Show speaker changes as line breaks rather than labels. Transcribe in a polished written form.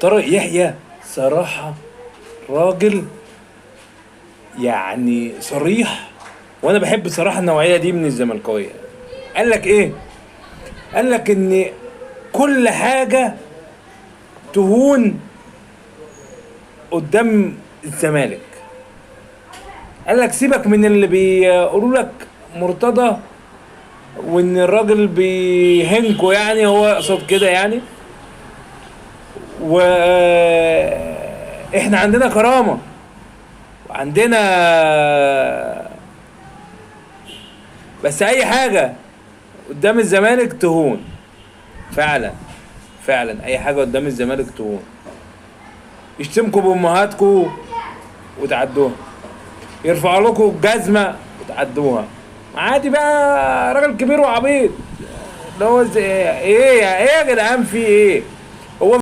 طارق يحيى صراحة راجل يعني صريح، وانا بحب صراحة النوعية دي من الزملكاويه. قال لك ايه؟ قال لك ان كل حاجة تهون قدام الزمالك. قال لك سيبك من اللي بيقولوا لك مرتضى وان الراجل بيهنكوا، يعني هو يقصد كده يعني، و احنا عندنا كرامة وعندنا، بس اي حاجة قدام الزمالك تهون. فعلا فعلا اي حاجة قدام الزمالك تهون. يشتمكوا بامهاتكوا وتعدوها، يرفعوا لكم الجزمة وتعدوها عادي. بقى راجل كبير وعبيط اللي هو ايه يا ايه يا جدعان، في ايه؟